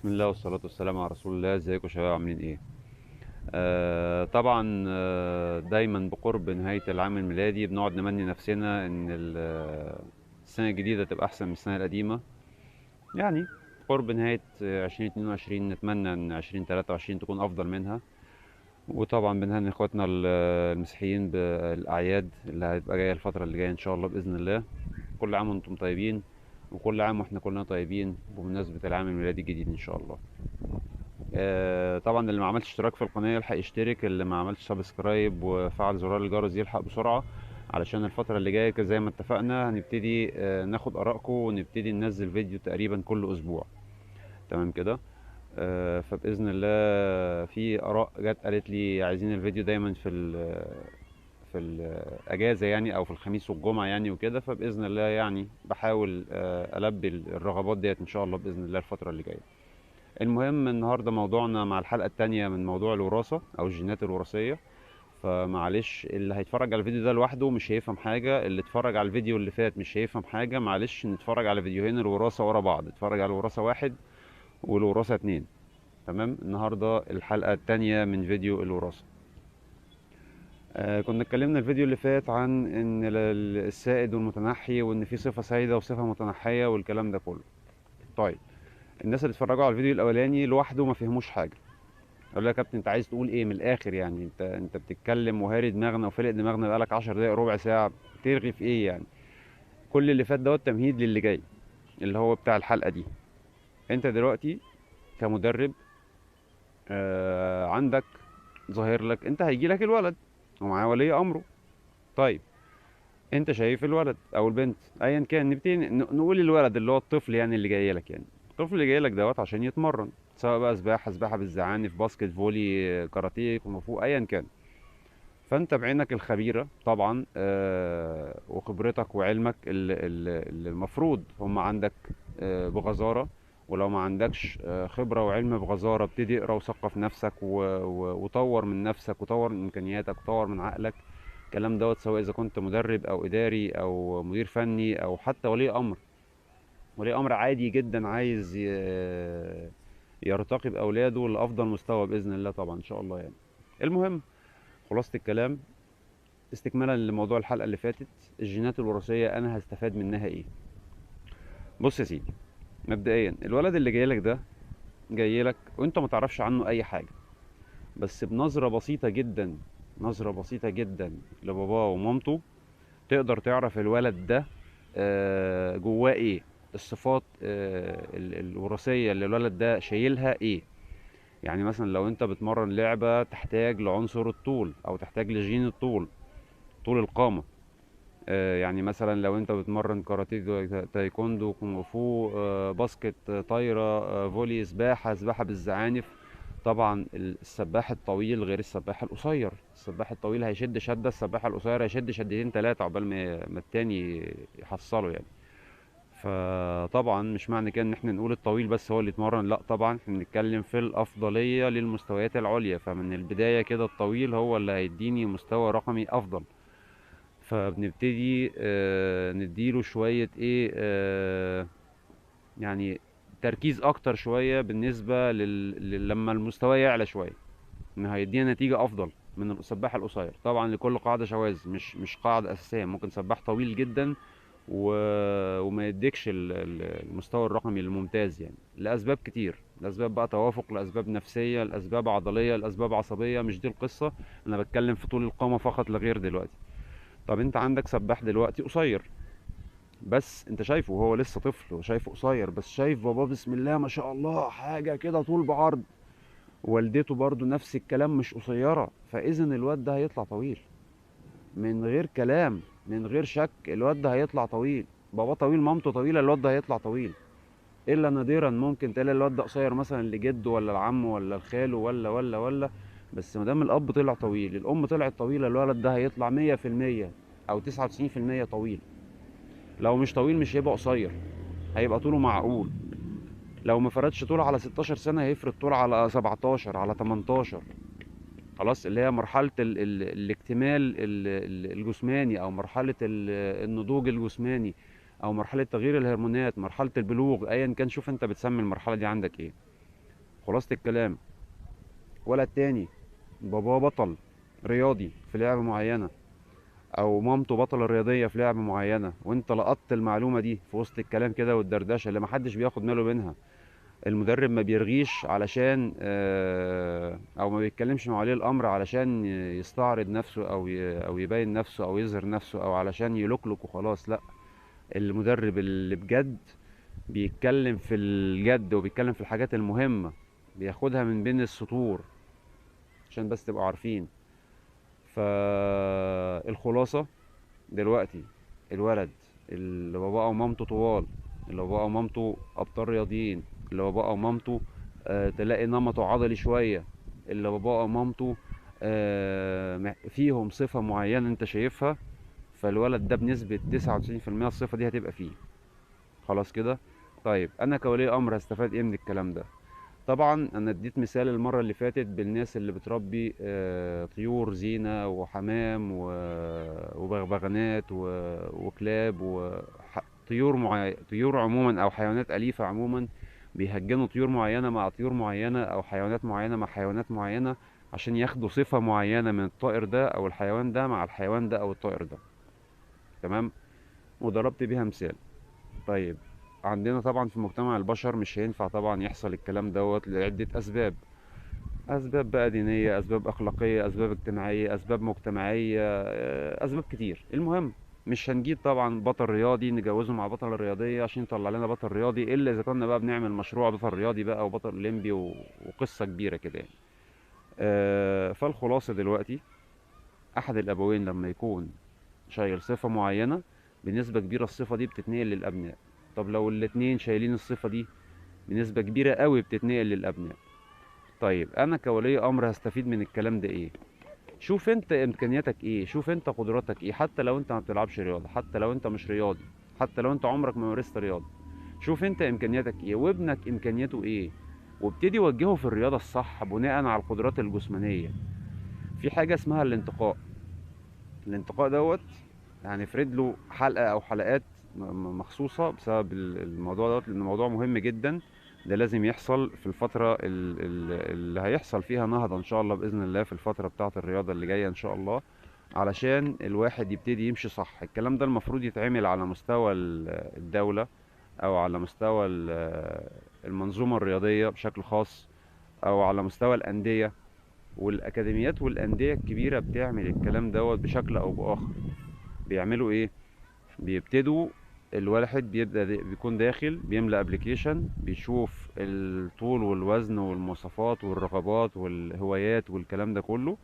بسم الله والصلاة والسلام على رسول الله. ازيكم يا شباب، عاملين ايه؟ طبعا، دايما بقرب نهاية العام الميلادي بنقعد نمني نفسنا ان السنة الجديدة تبقى احسن من السنة القديمة. يعني قرب نهاية 2022 نتمنى ان 2023 تكون افضل منها. وطبعا بنهني اخواتنا المسيحيين بالاعياد اللي هتبقى جاية الفترة اللي جاية ان شاء الله بإذن الله. كل عام وانتم طيبين، وكل عام واحنا كلنا طيبين بمناسبة العام الميلادي الجديد ان شاء الله. طبعا اللي ما عملش اشتراك في القناة يلحق يشترك، اللي ما عملش subscribe وفعل زرار الجرس يلحق بسرعة، علشان الفترة اللي جاية زي ما اتفقنا هنبتدي ناخد آرائكم ونبتدي ننزل فيديو تقريبا كل أسبوع. تمام كده؟ فبإذن الله في آراء جت قالت لي عايزين الفيديو دايما في الأجازة يعني، أو في الخميس والجمعة يعني وكده. فبإذن الله يعني بحاول ألبي الرغبات ديت إن شاء الله بإذن الله الفترة اللي جاية. المهم النهاردة موضوعنا مع الحلقة التانية من موضوع الوراثة أو الجينات الوراثية. فمعلش اللي هيتفرج على الفيديو ده لوحده مش هيفهم حاجة، اللي اتفرج على الفيديو اللي فات مش هيفهم حاجة. معلش نتفرج على فيديوهين الوراثة ورا بعض، اتفرج على الوراثة 1 والوراثة 2. تمام؟ النهاردة الحلقة التانية من فيديو الوراثة. كنا اتكلمنا الفيديو اللي فات عن ان السائد والمتنحي، وان في صفة سائدة وصفة متنحية والكلام ده كله. طيب الناس اللي اتفرجوا على الفيديو الاولاني لوحده ما فهموش حاجة، قالوا لي يا كابتن انت عايز تقول ايه من الاخر؟ يعني انت بتتكلم وهاري دماغنا وفلق دماغنا بقالك 10 دقايق ربع ساعة، ترغي في ايه يعني؟ كل اللي فات دوت تمهيد للي جاي اللي هو بتاع الحلقة دي. انت دلوقتي كمدرب عندك ظاهر لك انت هيجي لك الولد ومعاه ولي امره. طيب انت شايف الولد او البنت ايا كان، نبتدي نقول الولد اللي هو الطفل يعني اللي جاي لك، يعني الطفل اللي جاي لك دوت عشان يتمرن، سواء بقى سباحة بالزعانف، basket، volley، كاراتيه، كونغ فو، ايا كان. فانت بعينك الخبيرة طبعا وخبرتك وعلمك اللي المفروض هم عندك بغزاره، ولو ما عندكش خبره وعلم بغزاره ابتدي اقرا وثقف نفسك وطور من نفسك وطور من امكانياتك وطور من عقلك. الكلام دوت سواء اذا كنت مدرب او اداري او مدير فني او حتى ولي امر. ولي امر عادي جدا عايز يرتقي باولاده لافضل مستوى باذن الله طبعا ان شاء الله يعني. المهم خلاصه الكلام استكمالا لموضوع الحلقة اللي فاتت، الجينات الوراثية انا هستفاد منها ايه؟ بص يا سيدي، مبدئيا الولد اللي جاي لك ده جاي لك وانت ما تعرفش عنه اي حاجة، بس بنظره بسيطة جدا، نظره بسيطة جدا لباباه ومامته تقدر تعرف الولد ده جواه ايه، الصفات الوراثية اللي الولد ده شايلها ايه. يعني مثلا لو انت بتمرن لعبه تحتاج لعنصر الطول او تحتاج لجين الطول، طول القامة. يعني مثلا لو انت بتمرن كاراتيه، تايكوندو، كونغ فو، basket، طايره، volley، سباحة بالزعانف، طبعا السباح الطويل غير السباح القصير. السباح الطويل هيشد شده، السباح القصير هيشد شدتين ثلاثة عقبال ما التاني يحصله يعني. فطبعا مش معنى كده ان احنا نقول الطويل بس هو اللي يتمرن، لا طبعا احنا بنتكلم في الافضلية للمستويات العليا. فمن البداية كده الطويل هو اللي هيديني مستوى رقمي افضل. فبنبتدي نديله شوية ايه يعني تركيز اكتر شوية بالنسبة لما المستوى يعلى شوية، ان هيدينا نتيجة افضل من السباح القصير. طبعا لكل قاعدة شواذ، مش قاعدة اساسية. ممكن سباح طويل جدا وما يديكش المستوى الرقمي الممتاز يعني، لاسباب كتير، لاسباب بقى توافق، لاسباب نفسية، لاسباب عضلية، لاسباب عصبية. مش دي القصة، انا بتكلم في طول القامة فقط لا غير دلوقتي. طب انت عندك سباح دلوقتي قصير، بس انت شايفه وهو لسه طفل وشايفه قصير، بس شايف باباه بسم الله ما شاء الله حاجة كده طول بعرض، والدته برضو نفس الكلام مش قصيرة، فاذا الواد ده هيطلع طويل من غير كلام، من غير شك. الواد ده هيطلع طويل، باباه طويل، مامته طويلة، الواد ده هيطلع طويل. الا نادرا ممكن تلاقي الواد ده قصير مثلا لجده ولا لعمه ولا لخاله ولا ولا ولا، بس ما دام الاب طلع طويل، الام طلعت طويلة، الولد ده هيطلع 100% او 99% طويل. لو مش طويل مش هيبقى قصير، هيبقى طوله معقول. لو ما فردش طوله على 16 سنة هيفرد طوله على 17 على 18. خلاص، اللي هي مرحلة الاكتمال الجسماني، او مرحلة النضوج الجسماني، او مرحلة تغيير الهرمونات، مرحلة البلوغ، ايا كان. شوف انت بتسمي المرحلة دي عندك ايه. خلاصة الكلام، ولد تاني باباه بطل رياضي في لعبة معينة، او مامته بطلة رياضية في لعبة معينة، وانت لقطت المعلومة دي في وسط الكلام كده والدردشة اللي محدش بياخد باله منها. المدرب ما بيرغيش علشان او ما بيتكلمش مع ولي الامر علشان يستعرض نفسه او يبين نفسه او يظهر نفسه او علشان يلوكلوك وخلاص. لا، المدرب اللي بجد بيتكلم في الجد وبيتكلم في الحاجات المهمة، بياخدها من بين السطور عشان بس تبقوا عارفين. فالخلاصة دلوقتي، الولد اللي باباه ومامته طوال، اللي باباه ومامته ابطال رياضيين، اللي باباه ومامته تلاقي نمطه عضلي شوية، اللي باباه ومامته فيهم صفة معينة انت شايفها، فالولد ده بنسبة 99% الصفة دي هتبقى فيه. خلاص كده. طيب انا كولي امر هستفاد ايه من الكلام ده؟ طبعا انا اديت مثال المرة اللي فاتت بالناس اللي بتربي طيور زينة وحمام وبغبغانات وكلاب وطيور طيور عموما او حيوانات اليفة عموما، بيهجنوا طيور معينة مع طيور معينة او حيوانات معينة مع حيوانات معينة عشان ياخدوا صفة معينة من الطائر ده او الحيوان ده مع الحيوان ده او الطائر ده. تمام، وضربت بيها مثال. طيب عندنا طبعا في مجتمع البشر مش هينفع طبعا يحصل الكلام دوت لعدة أسباب، أسباب بقى دينية، أسباب أخلاقية، أسباب اجتماعية، أسباب مجتمعية، أسباب كتير. المهم مش هنجيب طبعا بطل رياضي نجوزه مع بطل رياضية عشان يطلع لنا بطل رياضي، إلا إذا كنا بقى بنعمل مشروع بطل رياضي بقى وبطل أولمبي وقصة كبيرة كده يعني. فالخلاصة دلوقتي، أحد الأبوين لما يكون شايل صفة معينة بنسبة كبيرة الصفة دي بتتنقل للأبناء. طب لو الاتنين شايلين الصفة دي بنسبة كبيرة قوي بتتنقل للأبناء. طيب أنا كولي أمر هستفيد من الكلام ده إيه؟ شوف أنت إمكانياتك إيه، شوف أنت قدراتك إيه، حتى لو أنت ما بتلعبش رياضة، حتى لو أنت مش رياضي، حتى لو أنت عمرك ما مارست رياضة، شوف أنت إمكانياتك إيه وابنك إمكانياته إيه، وابتدي وجهه في الرياضة الصح بناء على القدرات الجسمانية. في حاجة اسمها الانتقاء. الانتقاء دوت هنفرد له حلقة أو حلقات مخصوصة بسبب الموضوع دوت، لأن الموضوع مهم جدا. ده لازم يحصل في الفترة اللي هيحصل فيها نهضة إن شاء الله بإذن الله، في الفترة بتاعة الرياضة اللي جاية إن شاء الله، علشان الواحد يبتدي يمشي صح. الكلام ده المفروض يتعمل على مستوى الدولة أو على مستوى المنظومة الرياضية بشكل خاص، أو على مستوى الأندية والأكاديميات. والأندية الكبيرة بتعمل الكلام دوت بشكل أو بآخر. بيعملوا إيه؟ بيبتدوا الواحد بيبدأ بيكون داخل بيملأ application، بيشوف الطول والوزن والمواصفات والرغبات والهوايات والكلام ده كله،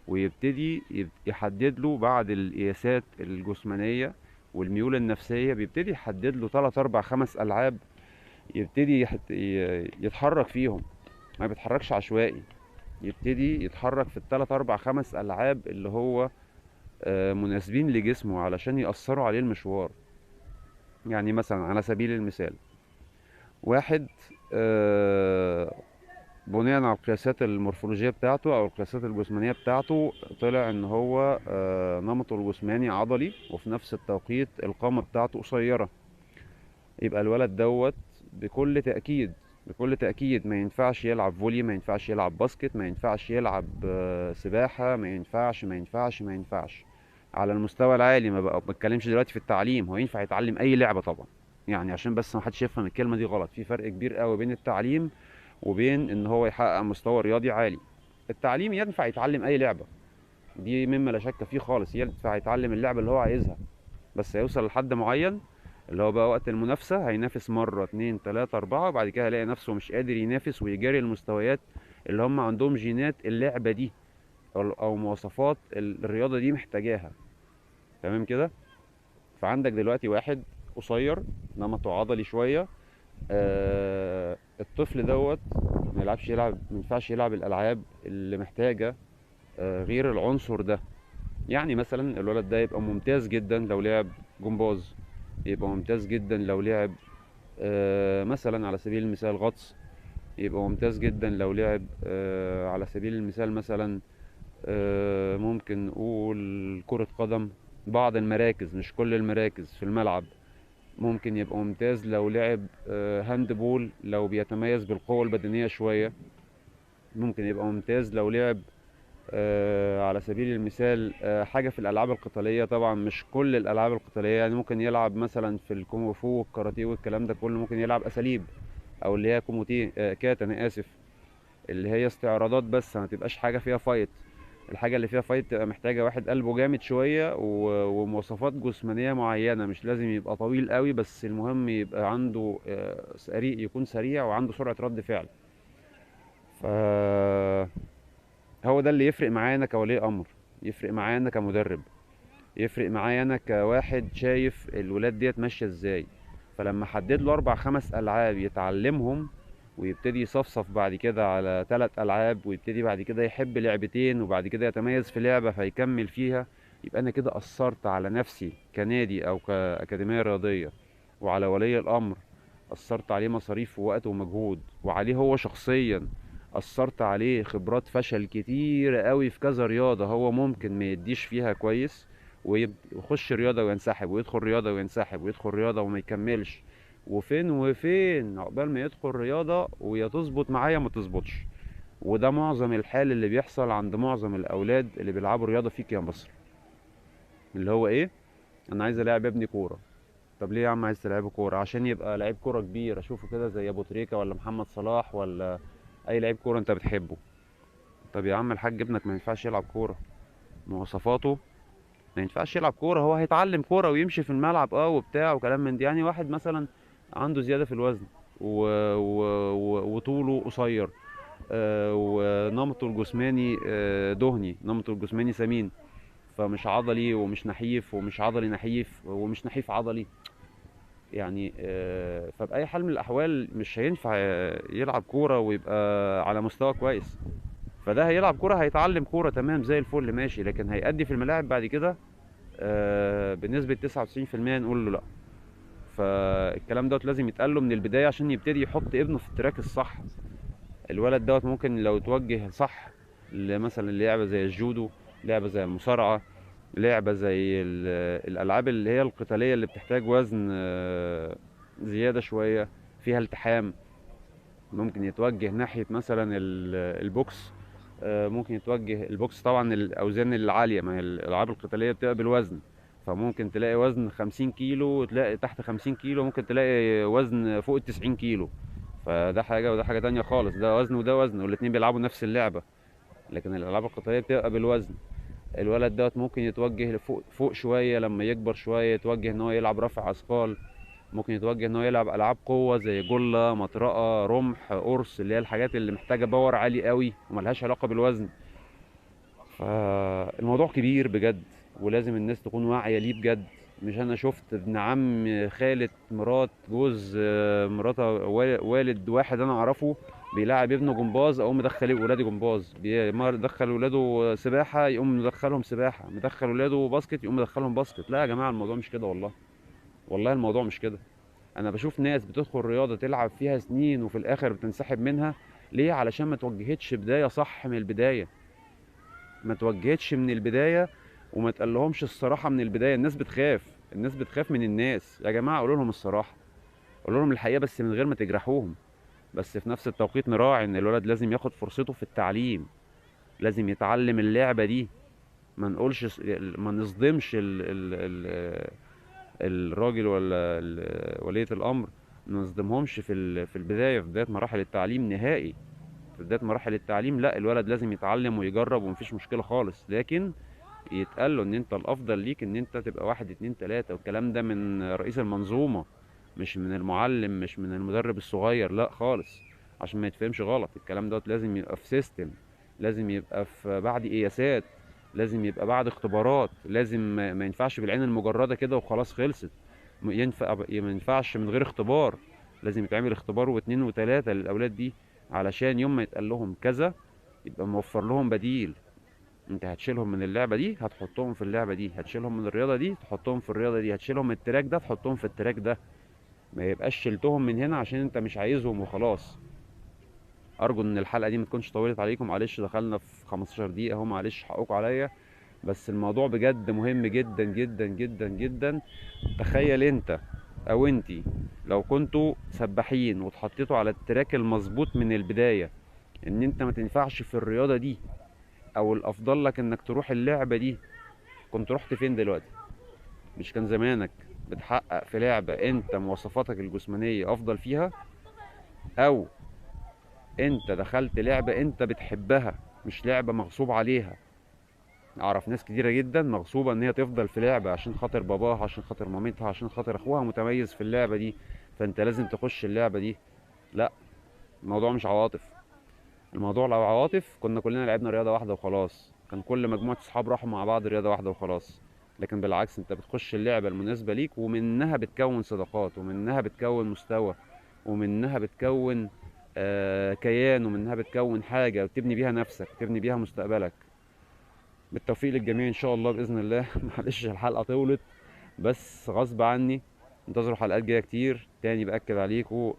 ويبتدي يحدد له بعد القياسات الجسمانية والميول النفسية، بيبتدي يحدد له 3 4 5 ألعاب يبتدي يتحرك فيهم. ما بيتحركش عشوائي، يبتدي يتحرك في 3 4 5 ألعاب اللي هو مناسبين لجسمه علشان يأثروا عليه المشوار. يعني مثلا على سبيل المثال، واحد بناء على القياسات المورفولوجية بتاعته أو القياسات الجسمانية بتاعته، طلع إن هو نمطه الجسماني عضلي، وفي نفس التوقيت القامة بتاعته قصيرة. يبقى الولد دوت بكل تأكيد، بكل تأكيد ما ينفعش يلعب volley، ما ينفعش يلعب basket، ما ينفعش يلعب سباحة، ما ينفعش ما ينفعش ما ينفعش على المستوى العالي. ما بتكلمش دلوقتي في التعليم، هو ينفع يتعلم اي لعبة طبعا، يعني عشان بس ما حدش يفهم الكلمة دي غلط. في فرق كبير قوي بين التعليم وبين ان هو يحقق مستوى رياضي عالي. التعليم ينفع يتعلم اي لعبة، دي مما لا شك فيه خالص، ينفع يتعلم اللعبة اللي هو عايزها، بس هيوصل لحد معين اللي هو بقى وقت المنافسة هينافس مرة 2 3 4، وبعد كده هيلاقي نفسه مش قادر ينافس ويجاري المستويات اللي هم عندهم جينات اللعبة دي أو مواصفات الرياضة دي محتاجاها. تمام كده؟ فعندك دلوقتي واحد قصير نمطه عضلي شوية، الطفل دوت ما يلعبش، يلعب ما ينفعش يلعب الألعاب اللي محتاجة غير العنصر ده. يعني مثلا الولد ده يبقى ممتاز جدا لو لعب جمباز، يبقى ممتاز جدا لو لعب مثلا على سبيل المثال غطس، يبقى ممتاز جدا لو لعب على سبيل المثال مثلا ممكن نقول كرة قدم. بعض المراكز، مش كل المراكز في الملعب، ممكن يبقى ممتاز لو لعب handball، لو بيتميز بالقوة البدنية شوية. ممكن يبقى ممتاز لو لعب على سبيل المثال حاجة في الألعاب القتالية. طبعا مش كل الألعاب القتالية، يعني ممكن يلعب مثلا في الكونغ فو والكاراتيه والكلام ده كله، ممكن يلعب أساليب أو اللي هي كوموتيه كات، أنا آسف، اللي هي استعراضات بس، ما تبقاش حاجة فيها fight. الحاجة اللي فيها fight تبقى محتاجة واحد قلبه جامد شوية ومواصفات جسمانية معينة، مش لازم يبقى طويل قوي، بس المهم يبقى عنده سريع، يكون سريع وعنده سرعة رد فعل. ف هو ده اللي يفرق معانا كولي أمر، يفرق معانا كمدرب، يفرق معايا أنا كواحد شايف الولاد ديت ماشية ازاي. فلما حدد له 4 5 ألعاب يتعلمهم ويبتدي يصفصف بعد كده على 3 ألعاب، ويبتدي بعد كده يحب لعبتين، وبعد كده يتميز في لعبة فيكمل فيها، يبقى أنا كده أثرت على نفسي كنادي أو كأكاديمية رياضية، وعلى ولي الأمر أثرت عليه مصاريف ووقت ومجهود، وعليه هو شخصيا أثرت عليه خبرات فشل كتير قوي في كذا رياضة هو ممكن ما يديش فيها كويس، ويخش رياضة وينسحب، ويدخل رياضة وينسحب، ويدخل رياضة وما يكملش، وفين وفين عقبال ما يدخل رياضة ويا تظبط معايا ما تظبطش. وده معظم الحال اللي بيحصل عند معظم الأولاد اللي بيلعبوا رياضة فيك يا مصر، اللي هو إيه؟ أنا عايز ألاعب ابني كورة. طب ليه يا عم عايز تلعبه كورة؟ عشان يبقى لعيب كورة كبير، أشوفه كده زي أبو تريكة ولا محمد صلاح ولا أي لعيب كورة أنت بتحبه. طب يا عم الحاج ابنك ما ينفعش يلعب كورة، مواصفاته ما ينفعش يلعب كورة، هو هيتعلم كورة ويمشي في الملعب وبتاع وكلام من دي. يعني واحد مثلا عنده زيادة في الوزن وطوله قصير، ونمطه الجسماني دهني، نمطه الجسماني سمين، فمش عضلي ومش نحيف، ومش عضلي نحيف ومش نحيف عضلي يعني، فبأي حال من الأحوال مش هينفع يلعب كورة ويبقى على مستوى كويس. فده هيلعب كورة، هيتعلم كورة تمام زي الفل ماشي، لكن هيأدي في الملاعب بعد كده بنسبة 99% نقول له لا. فالكلام دوت لازم يتقال له من البداية عشان يبتدي يحط ابنه في ال track الصح. الولد دوت ممكن لو توجه صح مثلا لعبة زي الجودو، لعبة زي المصارعة، لعبة زي الألعاب اللي هي القتالية اللي بتحتاج وزن زيادة شوية فيها التحام، ممكن يتوجه ناحية مثلا البوكس، ممكن يتوجه البوكس طبعا الأوزان العالية، ما هي الألعاب القتالية بتبقى بالوزن، فممكن تلاقي وزن 50 كيلو وتلاقي تحت 50 كيلو، ممكن تلاقي وزن فوق 90 كيلو، فده حاجة وده حاجة تانية خالص، ده وزن وده وزن والاتنين بيلعبوا نفس اللعبة، لكن الألعاب القتالية بتبقى بالوزن. الولد دوت ممكن يتوجه لفوق فوق شوية لما يكبر شوية، يتوجه ان هو يلعب رفع أثقال، ممكن يتوجه ان هو يلعب ألعاب قوة زي جلة، مطرقة، رمح، قرص، اللي هي الحاجات اللي محتاجة power عالي قوي وملهاش علاقة بالوزن. فالموضوع كبير بجد، ولازم الناس تكون واعية ليه بجد. مش انا شفت ابن عم خالة مرات جوز مرات والد واحد انا اعرفه بيلاعب ابنه جمباز، اقوم مدخل ولادي جمباز، مدخل ولاده سباحة يقوم مدخلهم سباحة، مدخل ولاده باسكت يقوم مدخلهم باسكت. لا يا جماعة الموضوع مش كده، والله والله الموضوع مش كده. انا بشوف ناس بتدخل رياضة تلعب فيها سنين وفي الاخر بتنسحب منها. ليه؟ علشان ما توجهتش بداية صح من البداية، ما توجهتش من البداية وما تقلهمش الصراحة من البداية. الناس بتخاف، الناس بتخاف من الناس. يا جماعة قولوا لهم الصراحة، قولوا لهم الحقيقة بس من غير ما تجرحوهم، بس في نفس التوقيت نراعي ان الولد لازم ياخد فرصته في التعليم، لازم يتعلم اللعبة دي. ما نقولش، ما نصدمش ال ال ال الراجل ولا ولية الأمر، ما نصدمهمش في البداية، في بداية مراحل التعليم نهائي. في بداية مراحل التعليم لا، الولد لازم يتعلم ويجرب ومفيش مشكلة خالص، لكن يتقال له ان انت الافضل ليك ان انت تبقى 1 2 3، والكلام ده من رئيس المنظومة، مش من المعلم، مش من المدرب الصغير، لا خالص، عشان ما يتفهمش غلط. الكلام دوت لازم يبقى في system، لازم يبقى في بعد قياسات، لازم يبقى بعد اختبارات، لازم ما ينفعش بالعين المجردة كده وخلاص خلصت، ما ينفعش من غير اختبار، لازم يتعمل اختبار و2 و3 للاولاد دي، علشان يوم ما يتقال لهم كذا يبقى موفر لهم بديل. انت هتشيلهم من اللعبة دي هتحطهم في اللعبة دي، هتشيلهم من الرياضة دي تحطهم في الرياضة دي، هتشيلهم من ال track ده تحطهم في ال track ده، ما يبقاش شلتهم من هنا عشان انت مش عايزهم وخلاص. ارجو ان الحلقة دي ما تكونش طولت عليكم، معلش دخلنا في 15 دقيقة اهو، معلش حقكم عليا، بس الموضوع بجد مهم جدا جدا جدا جدا. تخيل انت او انتي لو كنتوا سباحين واتحطيتوا على ال track المظبوط من البداية، ان انت ما تنفعش في الرياضة دي او الافضل لك انك تروح اللعبة دي، كنت رحت فين دلوقتي؟ مش كان زمانك بتحقق في لعبة انت مواصفاتك الجسمانية افضل فيها، او انت دخلت لعبة انت بتحبها مش لعبة مغصوب عليها. اعرف ناس كتيرة جدا مغصوبة ان هي تفضل في لعبة عشان خاطر باباها، عشان خاطر مامتها، عشان خاطر اخوها متميز في اللعبة دي، فانت لازم تخش اللعبة دي. لا، الموضوع مش عواطف. الموضوع لو عواطف كنا كلنا لعبنا رياضة واحدة وخلاص، كان كل مجموعة اصحاب راحوا مع بعض رياضة واحدة وخلاص. لكن بالعكس، انت بتخش اللعبة المناسبة ليك، ومنها بتكون صداقات، ومنها بتكون مستوى، ومنها بتكون كيان، ومنها بتكون حاجة وتبني بيها نفسك، تبني بيها مستقبلك. بالتوفيق للجميع ان شاء الله باذن الله. معلش الحلقة طولت بس غصب عني، انتظروا حلقات جاية كتير تاني. باكد عليكم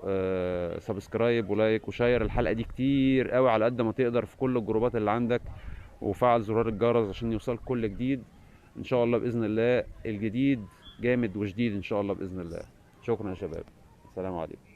subscribe و like و share الحلقة دي كتير قوي على قد ما تقدر في كل الجروبات اللي عندك، وفعل زرار الجرس عشان يوصلك كل جديد ان شاء الله باذن الله. الجديد جامد وجديد ان شاء الله باذن الله. شكرا يا شباب، السلام عليكم.